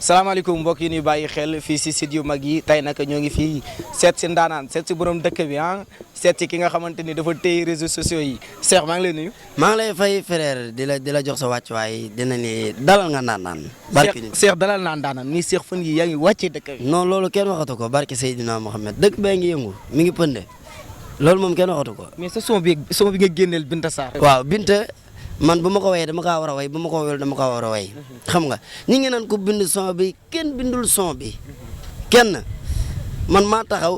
salaamaaleykum mbokk yi ñuy bàyyi xel fii si site yu mag yi tey nag ñoo ngi fii seet si ndaanaan seet si borom dëkk bi seet si ki nga xamante ni dafa téye réseaux sociaux yi Cheikh maa ngi lay nuyu. maa ngi lay fay frère di la jox sa wàccuwaay dina ni dalal nga naan. barke Cheikh dalal naa ndaanaan nii Cheikh fan yi yaa ngi wàccee dëkk bi. non loolu kenn waxatu ko barke Seydina Mohamed dëkk bee ngi yëngu mi ngi pënde loolu moom kenn waxatu ko. mais sa son bi nga génneel Binta Sarr. waaw Binta. man bu ma ko wayee dama kaa war a way bu ma ko wayul dama kaa war a way xam nga ñi ngi naan ko bind son bi kenn bindul son bi kenn man maa taxaw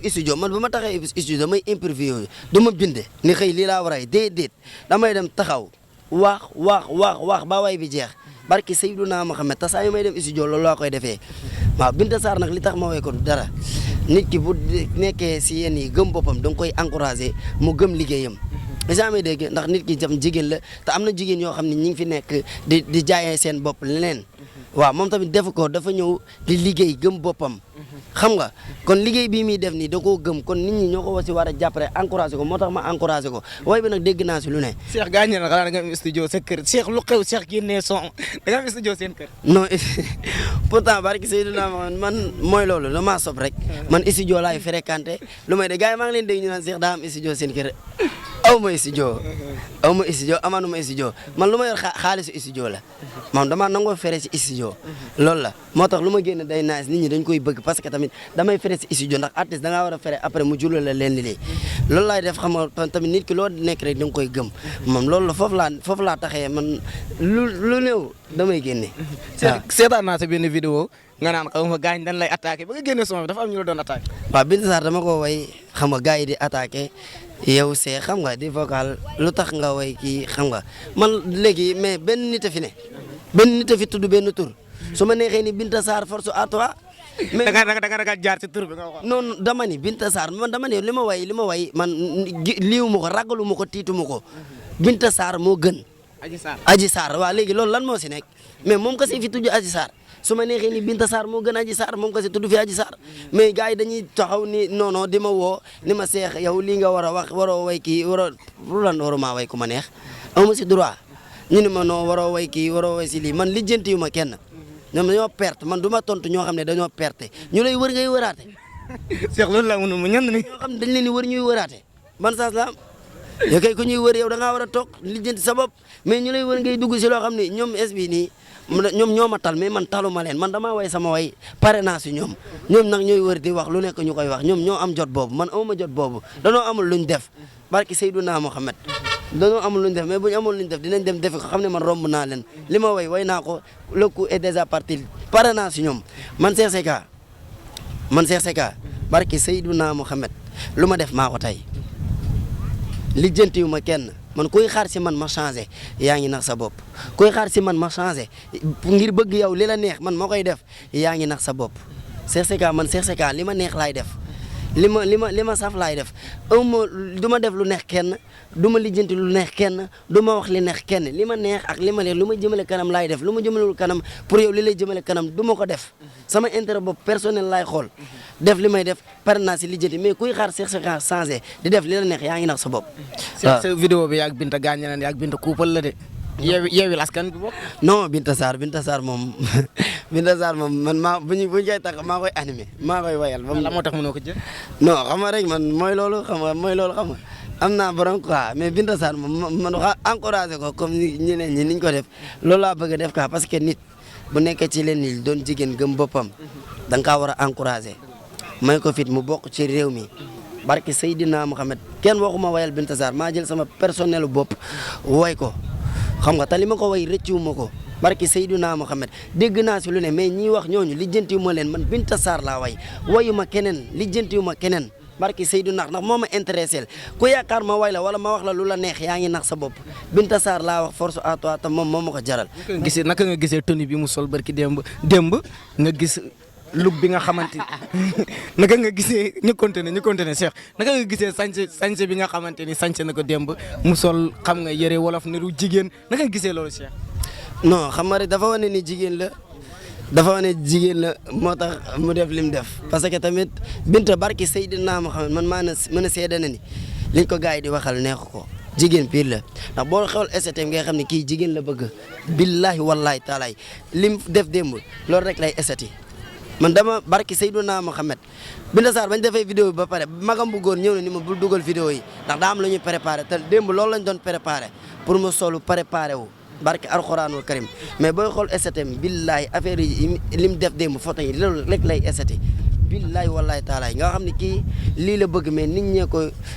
studio man bu ma taxaw studio damay improviser du ma bind ni xëy lii laa war a déedéet damay dem taxaw wax ba way bi jeex barki Seydina Mohamed te saa yu may dem studio loolu laa koy defee waaw Binta Sarr nag li tax ma way ko dara nit ki bu nekkee si yéen yi gëm boppam da nga koy encourager mu gëm liggéeyam. jamais dégg ndax nit ki jam jigéen la te am na jigéen yoo xam ne ñi ngi fi nekk di jaayee seen bopp leneen waaw moom tamit def ko dafa ñëw di liggéey gëm boppam xam nga kon liggéey bii muy def nii da koo gëm kon nit ñi ñoo ko wasi war a jàppale encouragé ko moo tax ma encouragé ko way bi nag dégg naa si lu ne. Cheikh gaañ na xanaa da nga am studio sa kër Cheikh lu xew Cheikh génnee son da nga am studio seen kër. non pourtant barki Seydina man mooy loolu damaa sob rek man studio laay fréquenté lu may de gars yi maa ngi leen dégg ñu naan Cheikh daa am studio seen kër. aw ma studio amaanu ma studio man lu ma yor xaalisu studio la man dama nangoo fere si studio loolu la moo tax lu ma génn day nice nit ñi dañ koy bëgg parce que tamit damay fere si studio ndax artiste da ngaa war a fere après mu julal la leen li loolu laay def xam nga tamit nit ki loo nekk rek da nga koy gëm moom loolu la foofu laa taxee man lu néew damay génne. waaw seetaan naa sa benn vidéo nga naan xaw ma gaañ dañ lay attaqué ba nga génne son bi dafa am ñu la doon attaqué. waaw Binta Sarr dama ko way xam nga gars yi di attaqué yow see xam nga di vocal lu tax nga way kii xam nga man léegi mais benn nit a fi ne benn nit a fi tudd benn tur su ma neexee ni Binta Sarr force à toi. mais da nga jaar ci tur bi nga wax. non dama ni Binta Sarr man dama ne li ma way man liiwu ma ko ragalu ma ko tiitu ma ko Binta Sarr moo gën. Aji Sarr waaw léegi loolu lan moo si nekk mais moom kese fi tudd Aji Sarr su ma neexee ni Binta Sarr moo gën Aji Sarr moom kese tudd fi Aji Sarr mais gars yi dañuy taxaw ni non di ma woo ni ma seex yow lii nga war a wax waroo way kii waruma way ku ma neex amu si droit ñu ni ma non waroo way kii waroo way si lii man lijjanti yu ma kenn ñoom dañoo perte man du ma tontu ñoo xam ne dañoo perte ñu lay wër ngay wëraate. Cheikh loolu laa mënul mu ñan ni ñoo xam ne dañ leen di wër ñuy wëraate ban saas la am yow kay ku ñuy wër yow da ngaa war a toog lijjanti sa bopp mais ñu lay wër ngay dugg si loo xam ne ñoom es bi nii ñoom ñoo ma tal mais man taluma leen man damaa way sama way pare naa si ñoom nag ñooy wër di wax lu nekk ñu koy wax ñoom ñoo am jot boobu man amuma jot boobu danoo amul luñ def barki Seydina Mohamed danoo amul luñ def mais bu ñu amul luñ def dinañ dem defi ko xam ne man romb naa leen li ma way naa ko le coup est déjà parti pare naa si ñoom man Cheikh Secka barki Seydina Mohamed lu ma def maa ko tey lijjanti yu ma kenn man kuy xaar si man ma changé yaa ngi nax sa bopp kuy xaar si man ma changé ngir bëgg yow li la neex man moo koy def yaa ngi nax sa bopp Cheikh Secka li ma neex laay def li ma saf laay def du ma def lu neex kenn du ma lijjanti lu neex kenn du ma wax li neex kenn li ma neex ak li ma neex lu ma jëmale kanam laay def lu ma jëmalul kanam pour yow li lay jëmale kanam du ma ko def sama intérêt bopp personnel laay xool def li may def pare naa si lijjanti mais kuy xaar Cheikh Secka changé di def li la neex yaa ngi nax sa bopp. waaw sa vidéo bi yaag Binta gaañ na yaag Binta kuupal la de. yeewil askan bi bokk. non Binta Sarr moom man bu ñu koy tax maa koy animé maa koy wayal. la moo tax mënoo ko jël. non xam nga rek man mooy loolu xam nga am naa borom quoi mais Binta Sarr moom man encouragé ko comme ñeneen ñi niñ ko def loolu laa bëgg a def quoi parce que nit bu nekkee ci leen ni doon jigéen gëm boppam da nga kaa war a encouragé may ko fit mu bokk ci réew mi barke Seydina Mohamed kenn waxuma wayal Binta Sarr maa jël sama personnel bopp way ko. xam nga te li ma ko way rëcciwu ma ko barki Seydina Mohamed dégg naa si lu ne mais ñiy wax ñooñu lijjantiwu ma leen man Binta Sarr laa way wayu ma keneen lijjantiwu ma keneen barki Seydina ndax moo ma intéressé ku yaakaar ma way la wala ma wax la lu la neex yaa ngi nax sa bopp Binta Sarr laa wax force à toi te moom moo ma ko jaral. naka nga gisee tenue bi mu sol barki démb nga gis look bi nga xamante naka nga gisee ñu continuer Cheikh naka nga gisee sañse bi nga xamante ni sañse na ko démb mu sol xam nga yëre wolof niru jigéen naka nga gisee loolu Cheikh. non xam nga rek dafa wane ni jigéen la moo tax mu def lim def parce que tamit Binta barki Seydina Mohamed man mën a seede na ni liñ ko gars yi di waxal neexu ko jigéen pire la ndax boo xool STM ngay xam ne kii jigéen la bëgg billahi wallahi taalaay lim def démb loolu rek lay ST man dama barki Seydouna Mohamed Binta Sarr bañ defee vidéo bi ba pare magam bu góor ñëw na ni ma bul dugal vidéo yi ndax daa am lu ñuy préparé te démb loolu lañ doon préparé pour ma solu préparé wu barki alxuraanul karim mais booy xool STM billahi affaire yi lim def démb photo yi loolu rek lay ST billahi wallahi taala nga xam ne kii lii la bëgg mais nit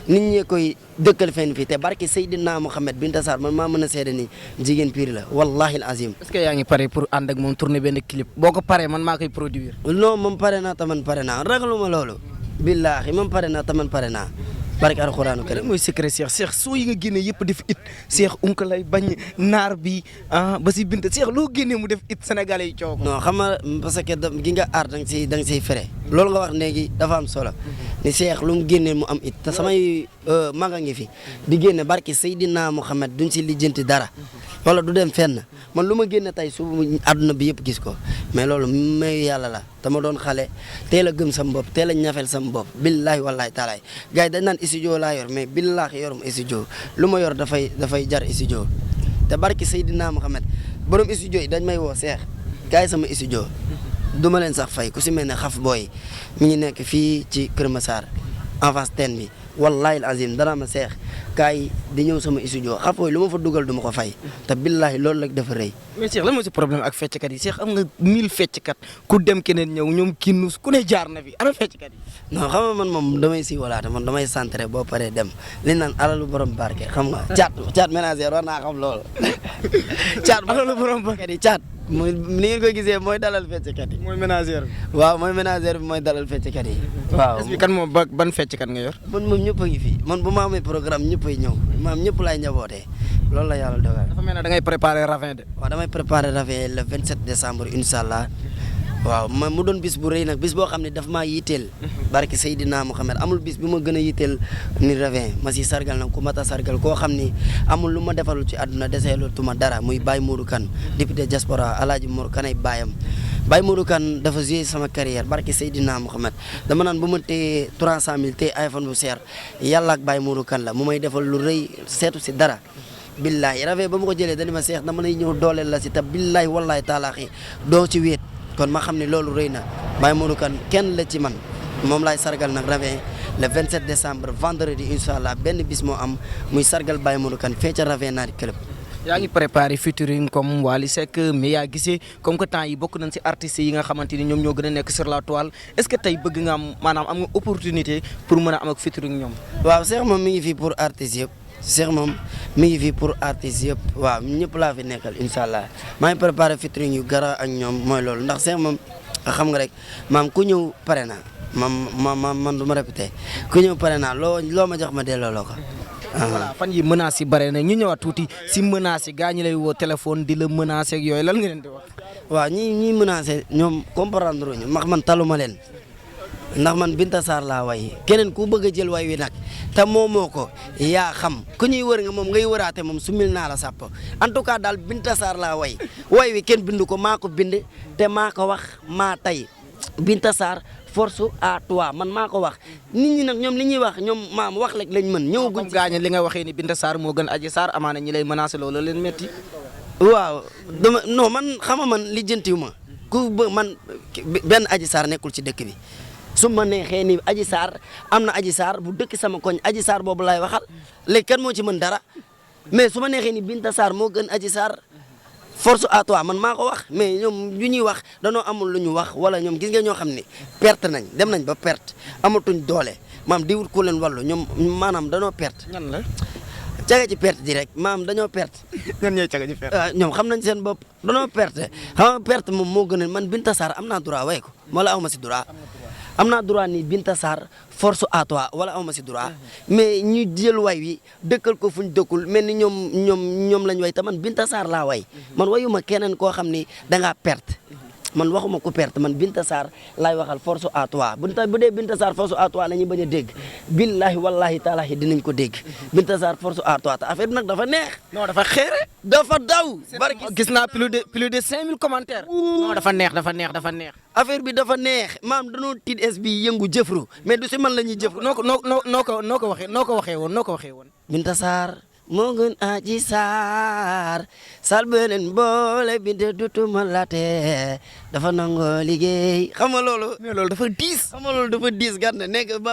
ñee koy dëkkal fenn fii te barki Seydina Mohamed Binta Sarr man maa mën a seede ni jigéen pire la wallahi al azim. est-ce que yaa ngi pare pour ànd ak moom tourner benn clip boo ko paree man maa koy produire. non moom pare naa taman pare naa ragaluma loolu billahi moom pare naa taman pare naa barki alxuraanu karim mooy secret Cheikh soo yi nga génne yëpp def it Cheikh unka lay bañ naar bi ba si Binta Cheikh loo génnee mu def it sénégalais yi coow ko. non xam nga parce que gi nga aar da nga siy fere loolu nga wax léegi dafa am solo ni Cheikh lu mu génnee mu am it te samay maga ngi fi di génne barki Seydina Mohamed duñ si lijjanti dara wala du dem fenn man lu ma génne tey su àdduna bi yëpp gis ko mais loolu mayu yàlla la te ma doon xale teel a gëm sam bopp teel a ñafel sam bopp billahi wallahi taalaay gars yi dañ naan studio laa yor mais billahi yorum studio lu ma yor dafay jar studio te barki Seydina Mohamed borom studio yi dañ may woo Cheikh gars yi sama studio duma leen sax fay ku si mel ne xaf booy mi ngi nekk fii ci Kër Massar avance ten bi wallahi al azim dana ma Cheikh kaay di ñëw sama studio xaf booy lu ma fa dugal du ma ko fay te billahi loolu rek dafa rëy. mais Cheikh lan moo si problème ak fecckat yi Cheikh am nga 1000 fecckat ku dem keneen ñëw ñoom kinnus ku ne jaar na fi ana fecckat yi. non xam nga man moom damay siiwalaate man damay centré boo paree dem li naan alalu borom barke xam nga caat ménagère war naa xam loolu caat alalu borom barke yi caat mooy ni ngeen koy gisee mooy dalal fecckat yi. mooy ménagère bi. waaw mooy ménagère bi mooy dalal fecckat yi. waaw est-ce que kan moom ban fecckat nga yor. man moom ñëpp a ngi fi man bu ma amee programme ñëpp ay ñëw maam ñëpp laay njabootee loolu la yàlla dogal. dafa mel ne da ngay préparer ravin de. waaw damay préparer ravin le 27 décembre incha allah waaw mu doon bis bu rëy nag bis boo xam ne daf maa yitteel. barke Seydina Mohamed amul bis bi ma gën a yitteel ni ravin ma si sargal nag ku mat a sargal koo xam ni amul lu ma defalul ci àdduna deseelu tuma dara muy Baye Modou Kane député diaspora Alaaji Mor Kanay baayam Baye Modou Kane dafa joué sama carrière barke Seydina Mohamed dama naan bu ma téye 300000 téye iPhone bu seer yàlla ak Baye Modou Kane la mu may defal lu rëy seetu si dara. billahi ravin ba ma ko jëlee dañu ma Cheikh dama lay ñëw dooleel la si te billahi wallahi taalaaxi doo ci wéet kon ma xam ne loolu rëy na Baye Modou Kane kenn la ci man moom laay sargal nag ravin le 27 décembre vendredi incha allah benn bis moo am muy sargal Baye Modou Kane fee ca ravin naari club. yaa ngi préparé featuring comme Wally Seck mais yaa gisee comme que temps yi bokk nañ si artistes yi nga xamante ni ñoom ñoo gën a nekk sur la toile est-ce que tey bëgg nga am maanaam am nga opportunité pour mën a am ak featuring ñoom. waaw Cheikh moom mi ngi fii pour artistes yëpp Cheikh moom mi ngi fii pour artistes yëpp waaw ñëpp laa fi nekkal incha allah maa ngi préparé featuring yu gara ak ñoom mooy loolu ndax Cheikh moom xam nga rek maam ku ñëw pare na man du ma répété ku ñëw pare naa loo ma jox ma delloo loo ko. voilà fan yi menaces yi bare na ñu ñëwaat tuuti si menaces yi gaa ñi lay woo téléphone di la menacer ak yooyu lan nga leen di wax. waaw ñi menacé ñoom comprendre ñu man taluma leen ndax man Binta Sarr laa way keneen ku bëgg a jël way wi nag te moomoo ko yaa xam ku ñuy wër nga moom ngay wëraate moom su mil naa la sàpp en tout cas daal Binta Sarr laa way wi kenn bindu ko maa ko bind te maa ko wax maa tay Binta Sarr force à toi man maa ko wax nit ñi nag ñoom li ñuy wax ñoom maam wax rek lañ mën ñëw guñ gaañ li nga waxee ni Binta Sarr moo gën Adji Sarr amaana ñi lay menacé loolu leen metti waaw non man xama man lijjantiw ma ku man benn Adji Sarr nekkul ci dëkk bi su ma neexee ni Adji Sarr am na Adji Sarr bu dëkk sama koñ Adji Sarr boobu laay waxal léegi kan moo ci mën dara mais su ma neexee ni Binta Sarr moo gën Adji Sarr force à toi man maa ko wax mais ñoom lu ñuy wax danoo amul lu ñu wax wala ñoom gis nga ñoo xam ne perte nañ dem nañ ba perte amatuñ doole maam di wut ku leen wàllu ñoom maanaam danoo perte. ñan la. caga ci perte di rek maam dañoo perte. ñan ñooy caga ci perte. ñoom xam nañ seen bopp danoo perte xam nga perte moom moo gën a man Binta Sarr am naa droit way ko wala aw ma si droit. am naa droit ni Binta Sarr force à toi wala aw ma si droit mais ñu jël way wi dëkkal ko fuñ dëkkul mel ni ñoom lañ way te man Binta Sarr laa way man wayuma keneen koo xam ni da ngaa perte man waxuma ku perte man Binta Sarr laay waxal force à toi bu dee Binta Sarr force à toi la ñuy bañ a dégg billahi wallahi taalahi dinañ ko dégg Binta Sarr force à toi te affaire bi nag dafa neex. non dafa xeere. dafa daw. barki gis naa plus de 5000 commentaires. non dafa neex. affaire bi dafa neex maam danoo tiit es bi yëngu jëfru mais du si man la ñuy jëfru. noo ko waxee woon. Binta Sarr moo gën Adji Sarr sal beleen boole bi de dutuma laate dafa nangoo liggéey xam nga loolu. mais loolu dafa diis. xam nga loolu dafa diis gàtt nekk ba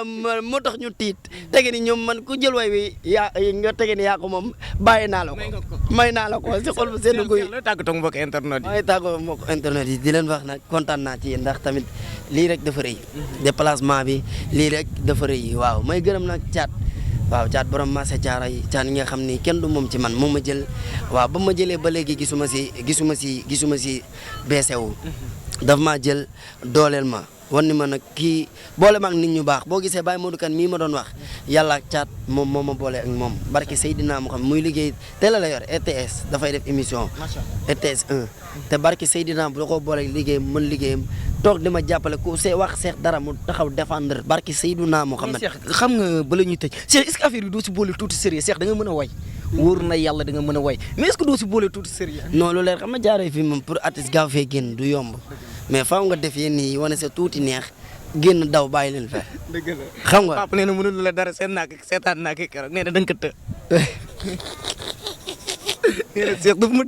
moo tax ñu tiit tege ni ñoom man ku jël way wi yaa nga tege ni yaa ko moom bàyyi naa la ko. may naa la ko si xol bu sedd guy. looy tàggatoo mbokk internet yi. maa ngi tàggoo mbokk internet yi di leen wax nag kontaan naa ci yéen ndax tamit lii rek dafa rëy. déplacement bi lii rek dafa rëy waaw may gërëm nag caat. waaw caat borom marché caara yi caat yi nga xam ni kenn du moom ci man moo ma jël waaw ba ma jëlee ba léegi gisuma si beesewu daf maa jël dooleel ma wan ni ma nag kii boole ma ak nit ñu baax boo gisee Baye Modou Kane mii ma doon wax yàlla ak caat moom moo ma boole ak moom barke Seydina mu xam muy liggéey télé la yor RTS dafay def émission RTS 1 te barke Seydina bu la ko boole liggéey mën liggéeyam toog di ma jàppale ku wax Cheikh dara mu taxaw défendre barke Seydina mu xam Cheikh xam nga bala ñuy tëj Cheikh est-ce que affaire yi doo si boole tuuti sérieux Cheikh da nga mën a way wóor na yàlla da nga mën a way mais est-ce que doo si boole tuuti sérieux non lu leer xam nga jaaree fii moom pour artiste gaaw fee génn du yomb mais faaw nga def yéen nii wane sa tuuti neex génn daw bàyyi leen fa. dëgg la xam nga papa nee na mënul la dara seetaan naa ko keroog nee na da nga ko të. nee na Cheikh dafa ma